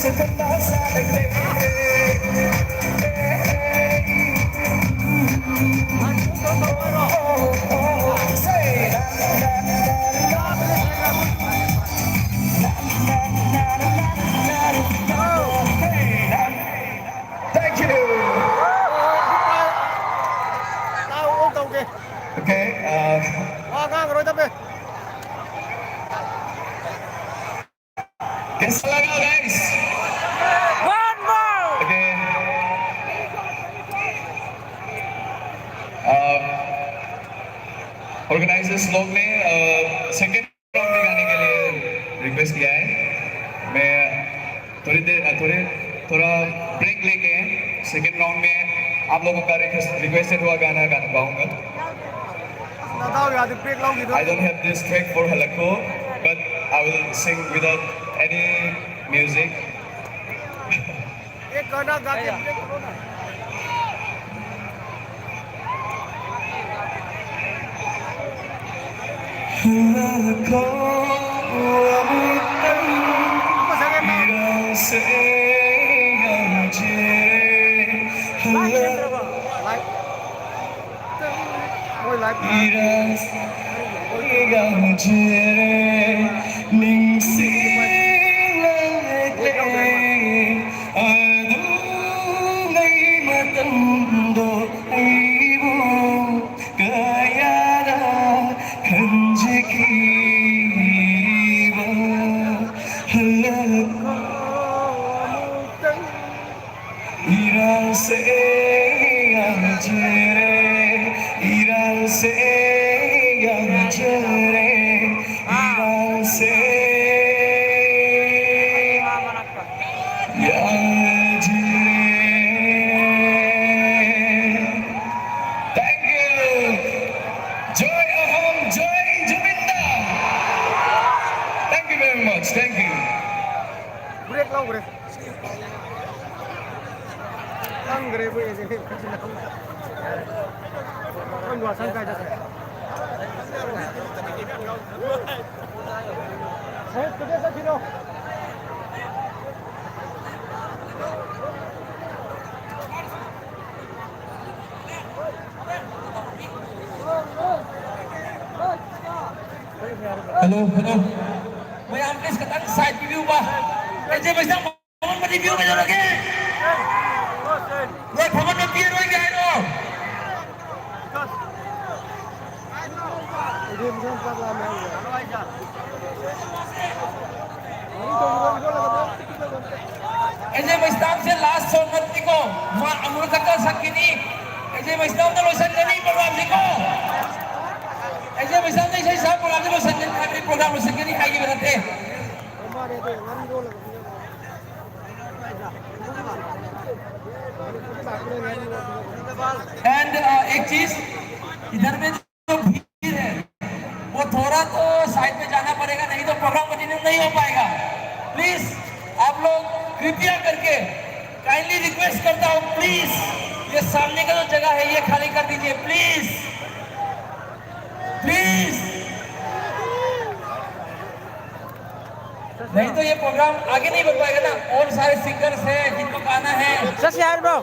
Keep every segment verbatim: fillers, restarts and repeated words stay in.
Thank you. Okay, uh, ꯋꯥ ꯉꯥꯡꯉꯔꯣꯏꯗꯕꯅꯦ꯫ Guys, ꯂꯥꯛꯑꯣ, guys. One more. Okay. Uh, organizers लोग ने, uh, second राउंड में गाने के लिए रिक्वेस्ट किया है। मैं थोड़ी देर, थोड़े, थोड़ा ब्रेक लेके सेकंड राउंड में आप लोगों का रिक्वेस्ट, रिक्वेस्टेड हुआ गाना गाना गाऊंगा। I don't have this track for Halakho, but I will sing without any music. एक गाना गा के ब्रेक करो ना। Halakho, amutan, irase yajere. Halakho. Iras igam jere ningsi lete adungai matando aibu kayada kanjiki ba halak. Irase yajere, irase yajere, irase yajere. Thank you. Joy Ahom, Joy Jubinda. Thank you very much. Thank you. Break lang, break. ꯈꯪꯗ꯭ꯔꯦ ꯑꯩꯈꯣꯏ agent ꯈꯨꯠꯁꯤꯅ꯫ ꯅꯪ ꯋꯥꯁꯪ ꯀꯥꯏ ꯆꯠꯈ꯭ꯔꯦ? ꯁꯥꯍꯦꯕ, ꯀꯗꯥꯏ ꯆꯠꯈꯤꯅꯣ? Hello, hello. ꯃꯌꯥꯝ please ꯈꯤꯇꯪ side ꯄꯤꯕꯤꯌꯨꯕ꯫ ꯑꯦꯖꯦ ꯃꯩꯁꯅꯥꯝ ꯐꯝꯍꯟꯕꯗꯤ ꯄꯤꯌꯨ ꯀꯩꯗꯧꯔꯒꯦ? ꯅꯣꯏ ꯐꯝꯍꯟꯕ ꯄꯤꯔꯣꯏꯒꯦ ꯍꯥꯏꯔꯣ? ꯑꯦꯖꯦ ꯃꯩꯁꯅꯥꯝꯁꯦ last song ꯅꯠꯇꯦꯀꯣ, ꯃꯥ ꯑꯃꯨꯔꯛ ꯈꯛꯇ ꯁꯛꯈꯤꯅꯤ꯫ ꯑꯦꯖꯦ ꯃꯩꯁꯅꯥꯝꯅ ꯂꯣꯏꯁꯟꯒꯅꯤ programꯁꯦꯀꯣ꯫ ꯑꯦꯖꯦ ꯃꯩꯁꯅꯥꯝꯅ ꯏꯁꯩ ꯁꯛꯑ programꯁꯦ ꯂꯣꯏꯁꯟꯒꯅꯤ ꯍꯥꯏꯕꯗꯤ program ꯂꯣꯏꯁꯟꯒꯅꯤ ꯍꯥꯏꯈꯤꯕ ꯅꯠꯇꯦ꯫ And uh, एक चीज, इधर में जो भीड़ है, वो थोड़ा तो side में जाना पड़ेगा, नहीं तो program continue नहीं हो पाएगा। Please, आप लोग कृपया करके, kindly request करता हूँ, please, ये सामने का जो जगह है, ये खाली कर दीजिए, please, please। नहीं तो ये प्रोग्राम आगे नहीं बढ़ पाएगा ना। और सारे सिंगर्स हैं जिनको गाना है। सर यार ब्रो।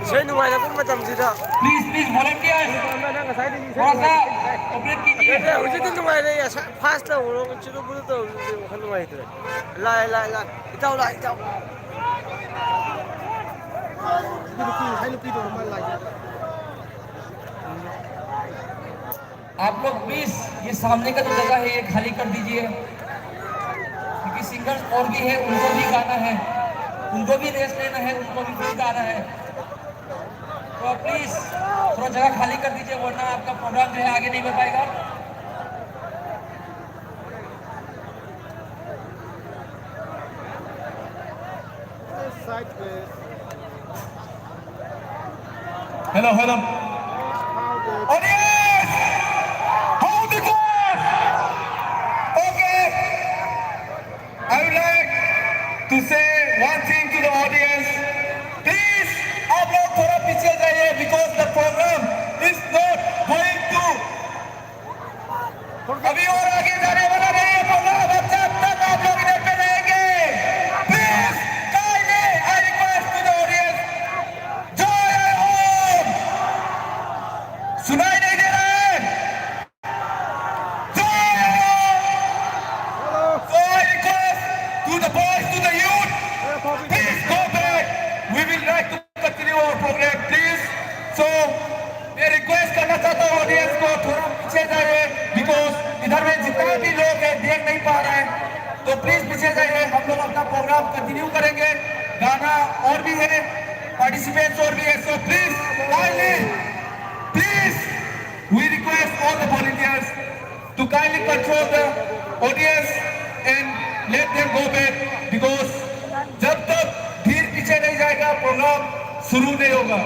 ꯏꯁꯩ ꯅꯨꯡꯉꯥꯏꯔꯛꯄ ꯃꯇꯝꯁꯤꯗ꯫ Please, please, volunteers, ꯅꯪ ꯉꯁꯥꯏꯗꯒꯤ ꯏꯁꯩ थोड़ा सा ꯅꯨꯡꯉꯥꯏꯔꯛꯄ ꯀꯣꯑꯣꯄꯔꯦꯠ कीजिए। ꯅꯠꯇꯦ, ꯍꯧꯖꯤꯛꯇꯤ ꯅꯨꯡꯉꯥꯏꯔꯦ꯫ ꯐꯥꯁ ꯇꯧꯔꯣ, ꯆꯨꯔꯨ ꯕꯨꯔꯨ ꯇꯧꯔꯤꯁꯦ ꯋꯥꯈꯜ ꯅꯨꯡꯉꯥꯏꯇ꯭ꯔꯦ꯫ ꯂꯥꯛꯑꯦ, ꯂꯥꯛꯑꯦ, ꯂꯥꯛꯑꯦ꯫ ꯏꯇꯥꯎ ꯂꯥꯛꯑꯦ, ꯏꯇꯥꯎ꯫ ꯅꯨꯄꯤ, ꯉꯁꯥꯏ ꯅꯨꯄꯤꯗꯣ ꯑꯃ ꯂꯥꯛꯑꯦ꯫ आप लोग प्लीज ये सामने का जो जगह है, ये खाली कर दीजिए, क्योंकि सिंगर्स और भी है, उनको भी गाना है, उनको भी रेस्ट लेना है, उनको भी कुछ गाना है। तो प्लीज थोड़ा जगह खाली कर दीजिए, वरना आपका प्रोग्राम जो है आगे नहीं बढ़ पाएगा। Side, please. Hello, hello. How the Audience! How the class? Okay. I would like to say one thing to the audience. Please, आप लोग थोड़ा पीछे जाइए, because the program is not going to अभी और आगे जाने वाला नहीं है प्रोग्राम। अब जब तक आप लोग इधर पे रहेंगे, please, kindly, I request to the audience, जय हो। सुनाई नहीं दे रहा है? पीछे जाइए, हम लोग अपना प्रोग्राम कंटिन्यू करेंगे। गाना और भी है, पार्टिसिपेंट्स और भी है। So please, kindly, please, we request all the volunteers to kindly control the audience and let them go back, because जब तक भीड़ पीछे नहीं जाएगा, प्रोग्राम शुरू नहीं होगा।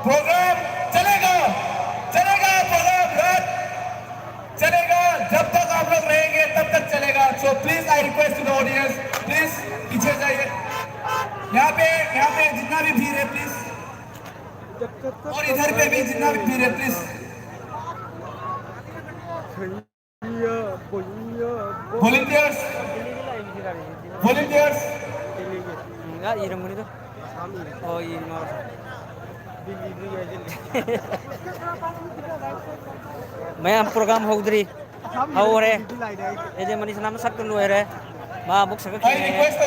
प्रोग्राम चलेगा, चलेगा प्रोग्राम, रात चलेगा, जब तक आप लोग रहेंगे तब तक चलेगा। So please, I request to the audience, please पीछे जाइए। यहाँ पे, यहाँ पे जितना भी भीड़ है, प्लीज, और इधर पे भी जितना भी भीड़ है, प्लीज। Volunteers, volunteers, ꯃꯌꯥꯝ ꯄ꯭ꯔꯣꯒ꯭ꯔꯥꯝ ꯍꯧꯗ꯭ꯔꯤ꯫ ꯍꯧꯔꯦ꯫ ꯑꯦꯖꯦ ꯃꯅꯤꯁꯅꯥ ꯑꯃ ꯁꯛꯇ ꯂꯣꯏꯔꯦ꯫ ꯃꯥ ꯑꯃꯨꯛ ꯁꯛꯂꯛꯈꯤꯅꯦ꯫ ꯑꯩꯈꯣꯏꯁꯨ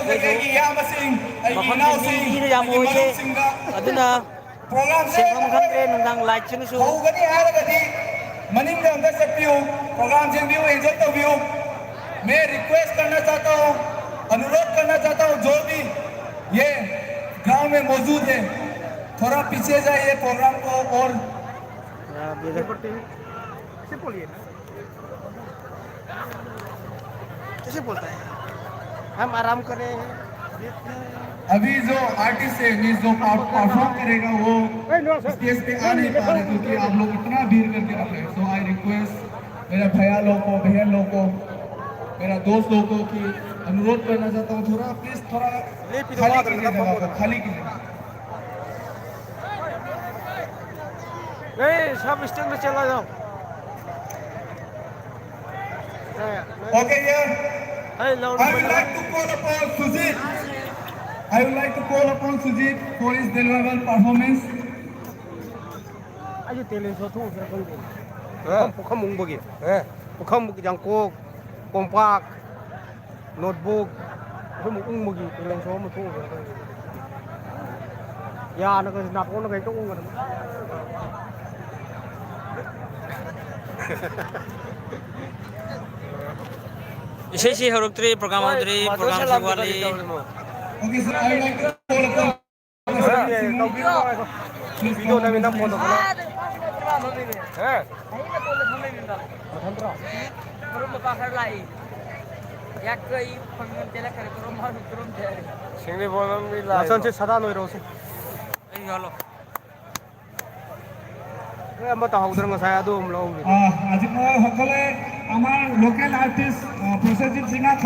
ꯃꯐꯝꯁꯤ ꯃꯤꯅ ꯌꯥꯝ ꯑꯣꯏꯌꯦ꯫ ꯑꯗꯨꯅ ꯁꯦꯡꯐꯝ ꯈꯪꯗ꯭ꯔꯦ꯫ ꯅꯨꯡꯗꯥꯡ ꯂꯥꯏꯠꯁꯤꯅꯁꯨ ꯍꯧꯒꯅꯤ ꯍꯥꯏꯔꯒꯗꯤ ꯃꯅꯤꯡꯗ ꯑꯝꯇ ꯆꯠꯄꯤꯌꯨ, ꯄ꯭ꯔꯣꯒ꯭ꯔꯥꯝ ꯌꯦꯡꯕꯤꯌꯨ, ꯑꯦꯟꯖꯣꯏ ꯇꯧꯕꯤꯌꯨ꯫ मैं रिक्वेस्ट करना चाहता हूँ, अनुरोध करना चाहता हूँ, जो भी ये ग्राउंड में मौजूद है, थोड़ा पीछे जाइए प्रोग्राम को और कैसे बोलता है? हम आराम कर रहे हैं। अभी जो आर्टिस्ट है, मीन्स जो परफॉर्म करेगा, वो स्टेज पे आ नहीं पा रहे क्योंकि आप लोग इतना भीड़ करके रख रहे हैं। So I request मेरे भैया लोग को, बहन लोग को, मेरा दोस्त लोग को कि अनुरोध करना चाहता हूँ, थोड़ा प्लीज, थोड़ा खाली कीजिए जगह को, खाली कीजिए। नहीं, सब स्टेज में चला जाओ। Okay, yeah. I would like to call upon Sujit. I would like to call upon Sujit for his valuable performance. ꯑꯩꯁꯨ ꯇꯦꯂꯦꯟ ꯁꯣ ꯊꯣꯛꯎꯁꯤꯔ ꯈꯪꯗꯦ꯫ ꯄꯨꯈꯝ ꯎꯪꯕꯒꯤ꯫ ꯄꯨꯈꯝ ꯌꯥꯡꯀꯣꯛ, ꯀꯣꯝꯄꯥꯛ, ꯅꯣꯠꯕꯨꯛ, ꯑꯩꯈꯣꯏ ꯎꯪꯕꯒꯤ ꯇꯦꯂꯦꯟ ꯁꯣ ꯑꯃ ꯊꯣꯛꯎꯕ꯭ꯔꯥ ꯈꯪꯗꯦ꯫ ꯌꯥꯅꯒ ꯅꯥꯀꯣꯡꯅꯒ ꯍꯦꯛꯇ ꯎꯪꯒꯗꯕ꯫ ꯏꯁꯩꯁꯤ ꯍꯧꯔꯛꯇ꯭ꯔꯤ, program ꯍꯧꯗ꯭ꯔꯤ, program ꯁꯤ ꯋꯥꯠꯂꯤ꯫ Okay, sir, I would like to call upon video ꯅꯝꯃꯤ, ꯅꯪ ꯐꯣꯟꯗꯣ ꯈꯜꯂꯣ꯫ ꯍꯦ? ꯃꯊꯟꯇ꯭ꯔꯣ? ꯁꯤꯡꯂꯩ ꯕꯣꯟ ꯅꯪꯗꯤ ꯂꯥꯛꯑꯦ꯫ ꯂꯥꯁꯟꯁꯦ ꯁꯗꯥ ꯂꯣꯏꯔꯣꯁꯦ꯫ ꯑꯩ ꯌꯥꯜꯂꯣ꯫ ꯑꯦ, ꯑꯃ ꯇꯧꯍꯧꯗ꯭ꯔꯣ ꯉꯁꯥꯏ? ꯑꯗꯨ ꯑꯃ ꯂꯧꯍꯧꯒꯦ꯫ ꯑ, আজি মই সকলোৱে আমাৰ লোকেল আৰ্টিষ্ট, অ, প্ৰসেনজিৎ সিঙক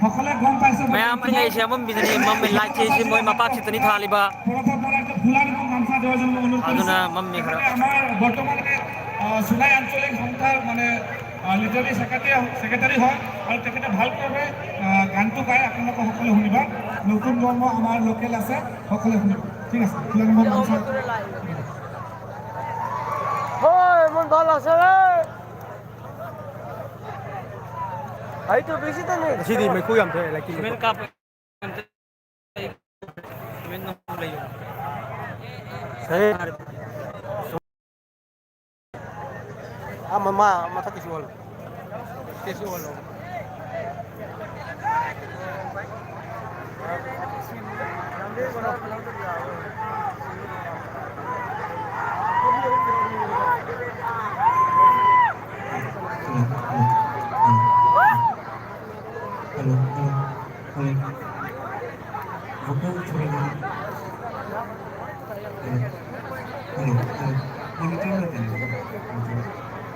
সকলোৱে গম পাইছে। ꯃꯌꯥꯝ, ꯑꯩ ꯂꯩꯁꯦ ꯑꯃꯝꯕꯤꯗꯅꯤ, ꯃꯝꯃꯤ, ꯂꯥꯏꯠꯁꯦ ꯁꯤ ꯃꯣꯏ ꯃꯄꯥꯛꯁꯤꯗꯅꯤ ꯊꯥꯜꯂꯤꯕ꯫ পৰম্পৰাটো ভুলাৰ কোনো গামছা দেওয়ার জন্য অনুরোধ কৰিছোঁ। ꯑꯗꯨꯅ ꯃꯝꯃꯤ ꯈꯔ। আমাৰ বৰ্তমানে, আ, চুলাই আঞ্চলিক সন্থাৰ মানে, আ, লিটাৰী ছেক্ৰেটাৰী, ছেক্ৰেটাৰী হয় আৰু তেখেতে ভালকৈ, আ, গানটো গায়, আপোনালোকে সকলোৱে শুনিবা। নতুন জন্ম আমাৰ লোকেল আছে, সকলোৱে শুনিবা। ঠিক আছে, ভুলাৰ কোনো গামছা। হয়, মন ভাল আছে ৰে। ꯑꯩꯗꯣ ꯕꯤꯖꯤꯗꯅꯦ꯫ ꯉꯁꯤꯗꯤ ꯃꯩꯈꯨ ꯌꯥꯝ ꯊꯣꯛꯑꯦ, ꯂꯩꯆꯤꯜ ꯃꯩꯈꯨ꯫ ꯁꯤꯃꯦꯟ ꯀꯥꯞꯄ꯫ ꯁꯤꯃꯦꯟ ꯅꯝꯕ ꯂꯩꯌꯣ꯫ ꯁꯦ꯫ ꯑꯥ, ꯃꯃꯥ, ꯃꯊꯛꯀꯤꯁꯨ ꯑꯣꯜꯂꯣ꯫ ꯁꯤꯁꯨ ꯑꯣꯜꯂꯣ꯫ Hello, hello, hello. Vocal थोड़ा कम। Hello, hello, hello. Monitor में कर लो।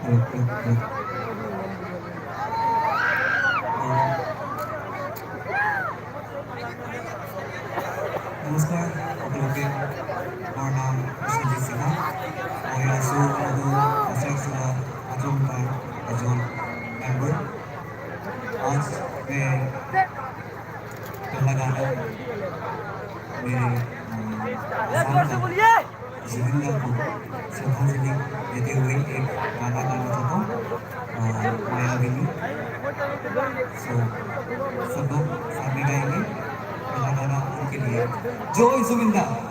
Hello, hello, hello. নমস্কাৰ সকলোকে। মোৰ নাম বিশ্বজিৎ সিংহ। মই আছোঁ সদৌ কাছাৰ জিলা আজমকাৰ এজন মেম্বাৰ। आज मैं पहला गाना मेरे, अ, आसान था। जुबिन दा को श्रद्धांजलि देते हुए एक गाना गाना चाहता हूँ, अ, मायाविनी। So, सब लोग साथ में गाएंगे पहला गाना उनके लिए। जय जुबिन दा।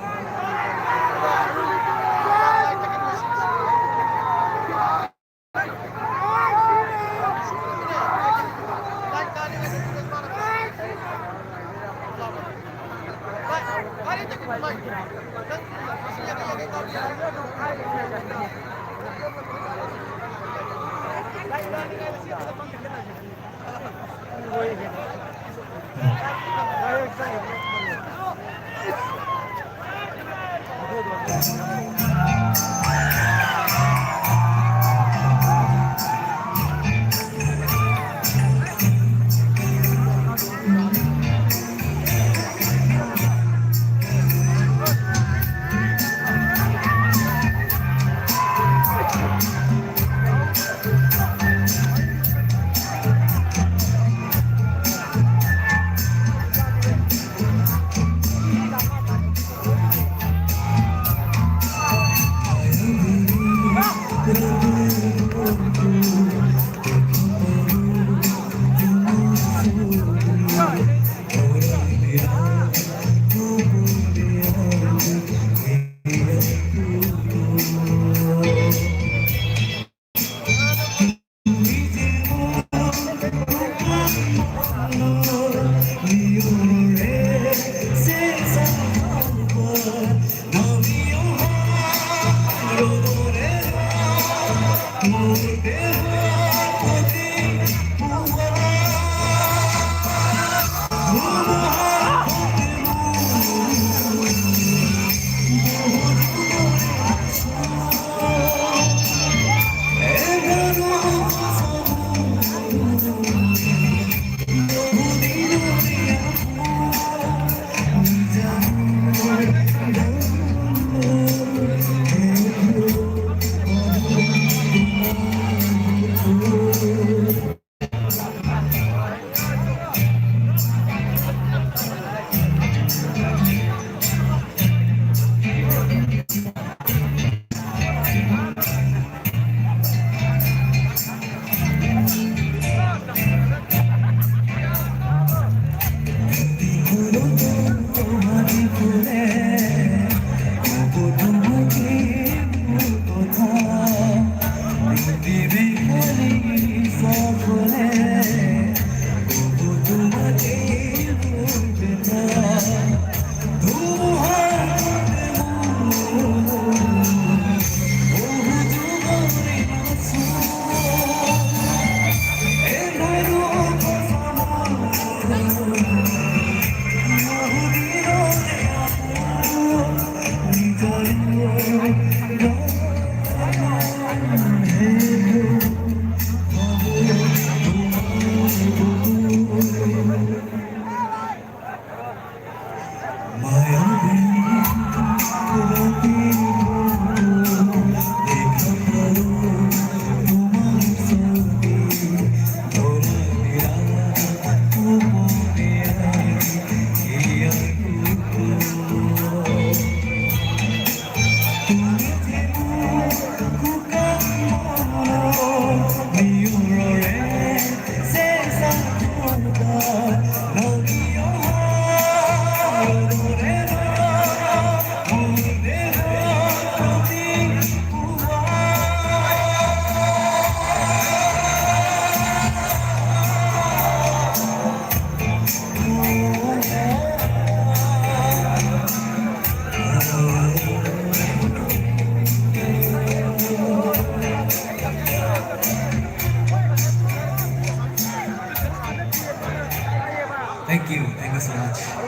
Thank you. Thank you so much.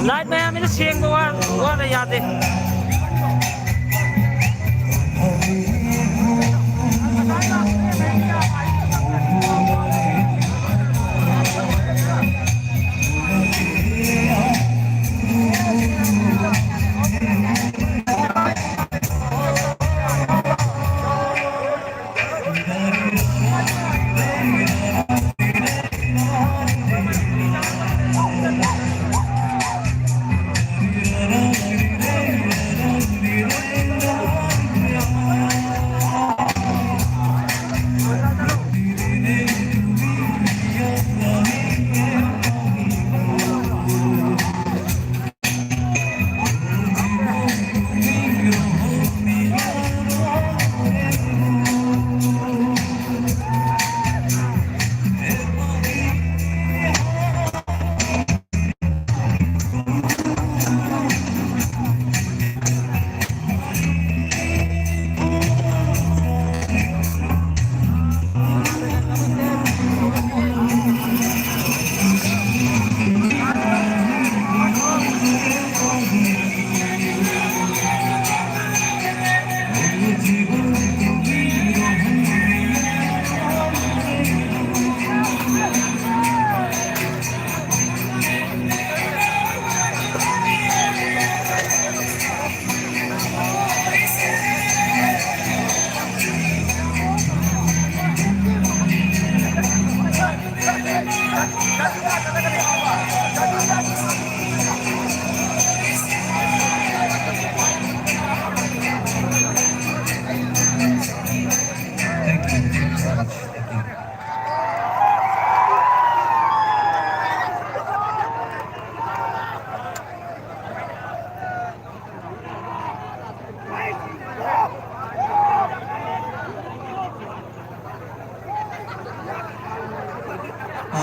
Light ꯃꯌꯥꯝꯁꯤꯅ ꯁꯦꯡꯕ ꯋꯥ-, ꯋꯥꯠꯂꯦ, ꯌꯥꯗꯦ꯫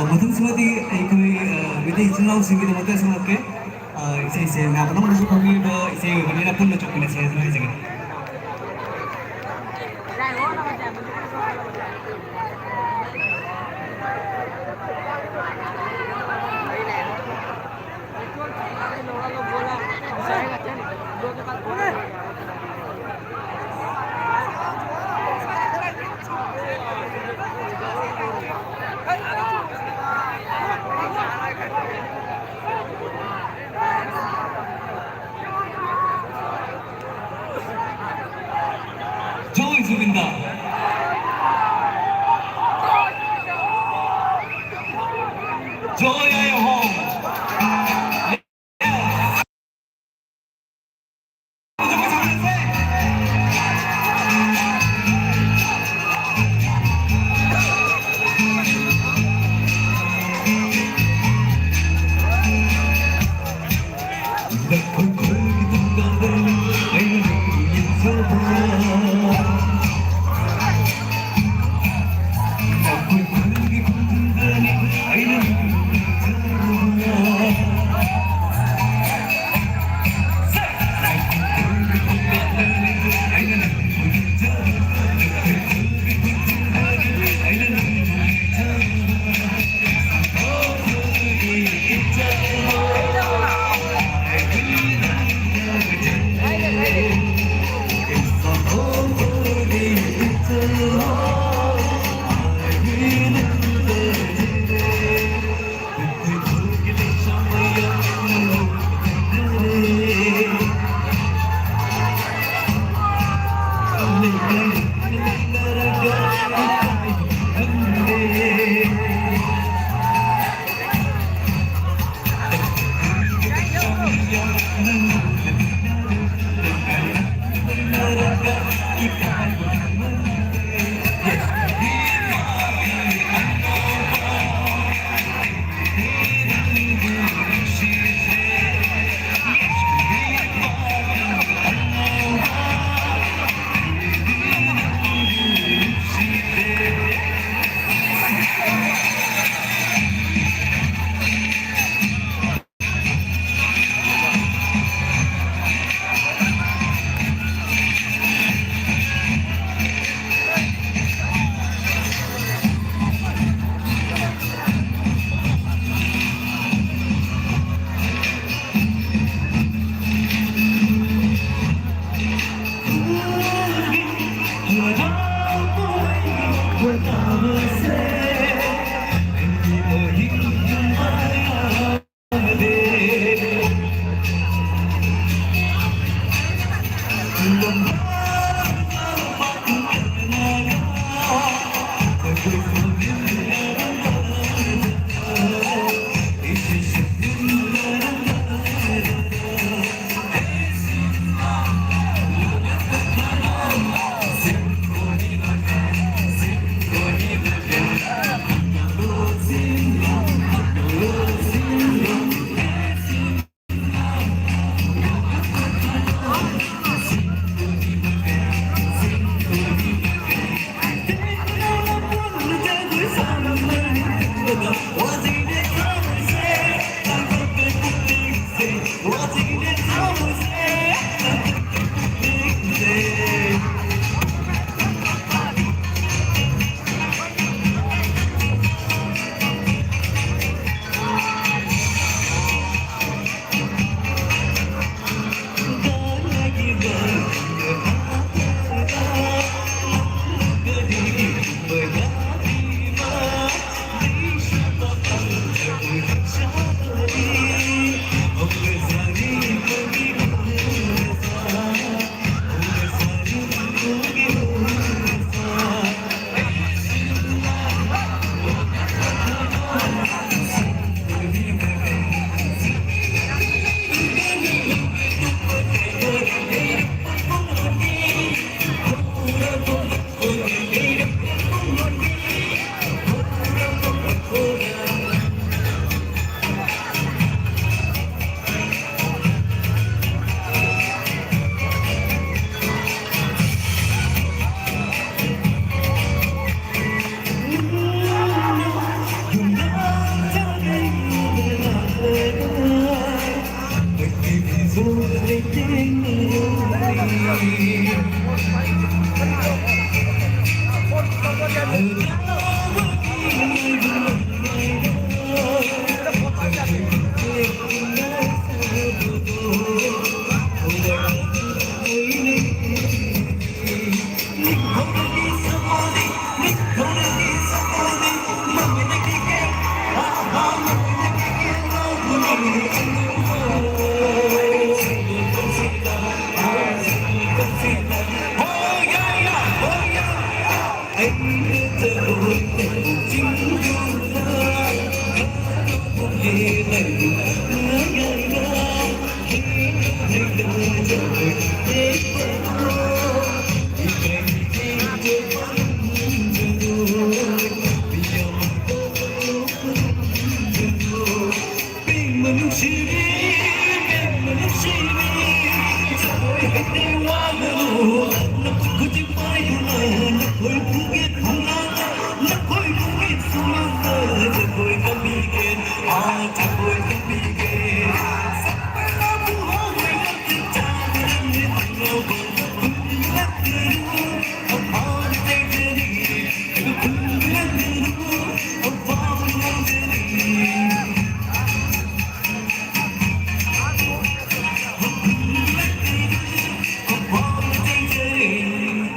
ꯃꯊꯪꯁꯤꯃꯗꯤ ꯑꯩꯈꯣꯏ, ꯑ, ꯃꯩꯇꯩ ꯏꯆꯤꯜ ꯏꯅꯥꯎꯁꯤꯡꯒꯤꯗꯃꯛꯇ ꯁꯪꯂꯛꯀꯦ꯫ ꯑ, ꯏꯁꯩꯁꯦ ꯃꯌꯥꯝ ꯄꯨꯝꯅꯃꯛꯅꯁꯨ ꯈꯪꯕꯤꯕ ꯏꯁꯩ ꯑꯣꯏꯕꯅꯤꯅ ꯄꯨꯟꯅ ꯆꯣꯡꯃꯤꯟꯅꯁꯦ ꯍꯥꯏꯗꯨꯅ ꯍꯥꯏꯖꯒꯦ꯫ Joy Zubinda. Joy Ayo Home.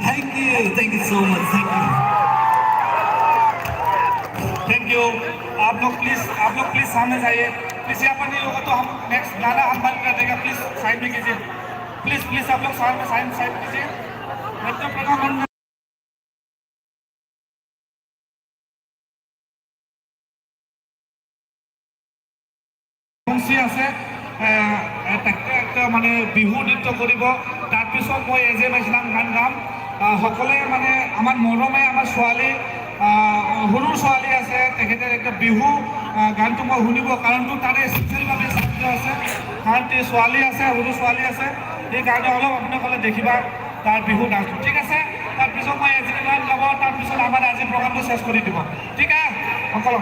Thank you, thank you so much, thank you. Thank you. आप लोग प्लीज, आप लोग प्लीज सामने जाइए। प्लीज, यहाँ पर नहीं होगा तो हम नेक्स्ट गाना हम बंद कर देगा। प्लीज साइड में कीजिए, प्लीज, प्लीज आप लोग साइड में, साइड, साइड कीजिए। नृत्य प्रणाम मंडल। আছে, এ, এ, তেখেতে একটা মানে বিহু নৃত্য কৰিব। তাৰপিছত মই এজে বাইচলাম গান গাম। আহ, সকলোৱে মানে আমাৰ মৰমে আমাৰ ছোৱালী, আহ, সৰু ছোৱালী আছে, তেখেতে একটা বিহু, আহ, গানটো মই শুনিব, কাৰণটো তাৰে স্পেচিয়েলভাৱে চাবজেক্ট আছে, কাৰণ তাই ছোৱালী আছে, সৰু ছোৱালী আছে, সেইকাৰণে অলপ আপোনালোকে দেখিবা তাৰ বিহু ডান্সটো, ঠিক আছে? তাৰপিছত মই এজে গান গাব, তাৰপিছত আমাৰ আজি প্ৰগ্ৰামটো চেঞ্জ কৰি দিব, ঠিক আছে সকলো।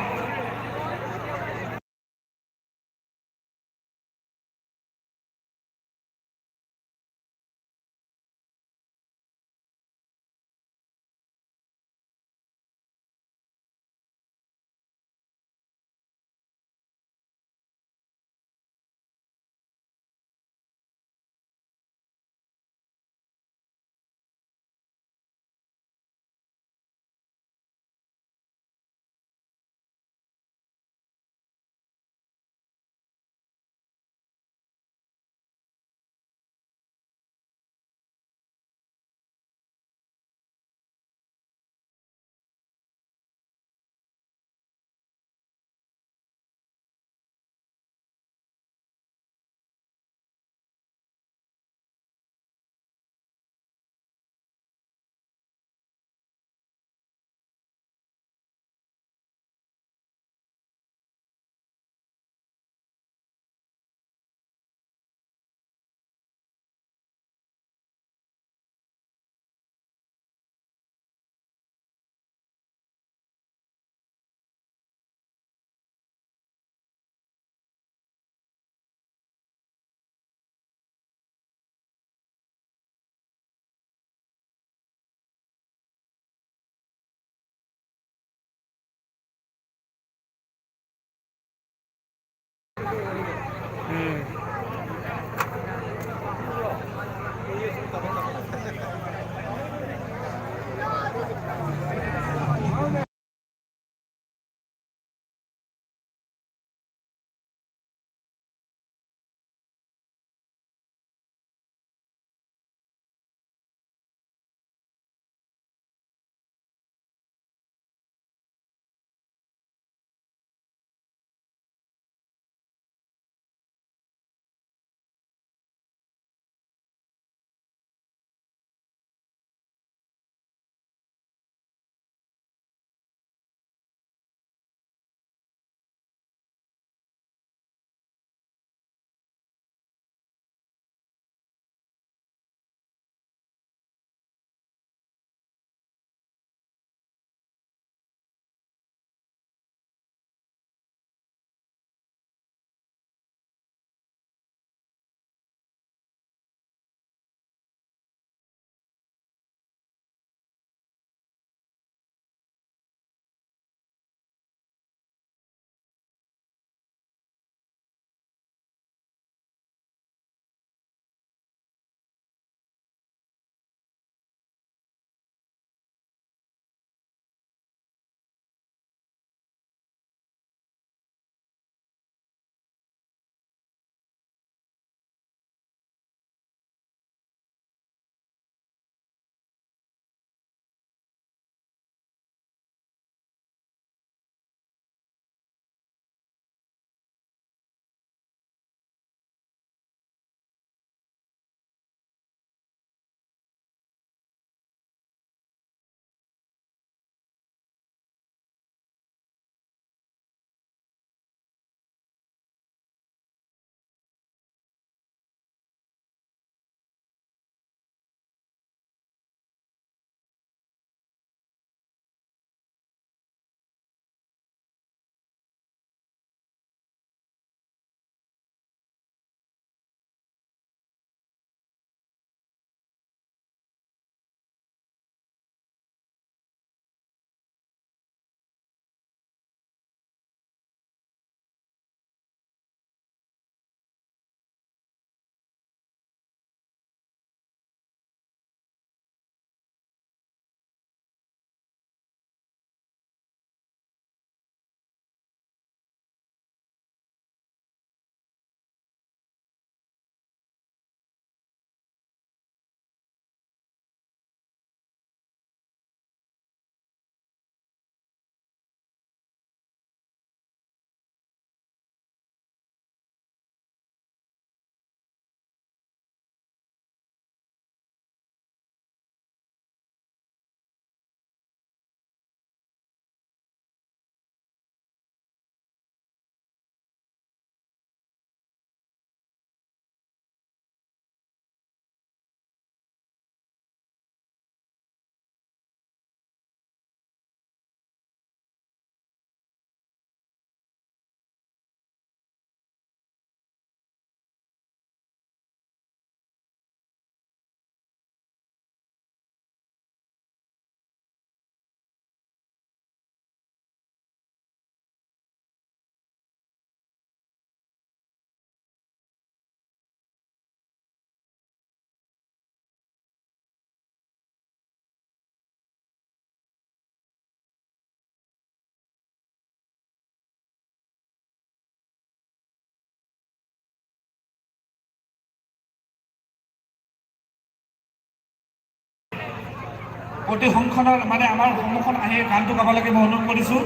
গোটেই সংঘখনৰ মানে আমাৰ সন্মুখত আহি গানটো গাব লাগে মই অনুৰোধ কৰিছোঁ।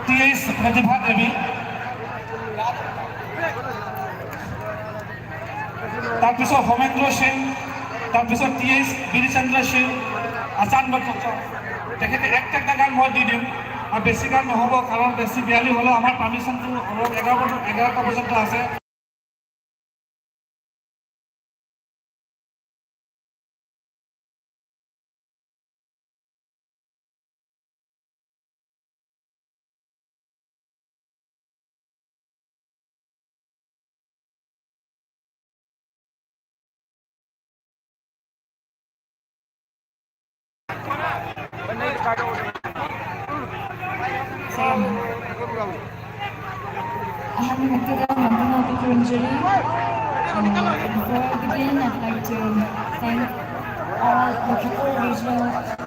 টি এইচ প্ৰতিভা দেৱী, তাৰপিছত হোমেন্দ্ৰ সিং, তাৰপিছত টি এইচ বীৰচন্দ্ৰ সিং, আচান বট্ট। তেখেতে এক একটা গান মই দি দিম আৰু বেছি গান নহ'ব, কাৰণ বেছি বিয়াল্লিছ হ'লেও আমাৰ পাৰ্মিশ্যনটো অলপ এঘাৰ বজাত, এঘাৰটা পৰ্যন্ত আছে। Aham Muktada Mandana Patanjali. Uh, before I begin, I'd like to thank all the people regional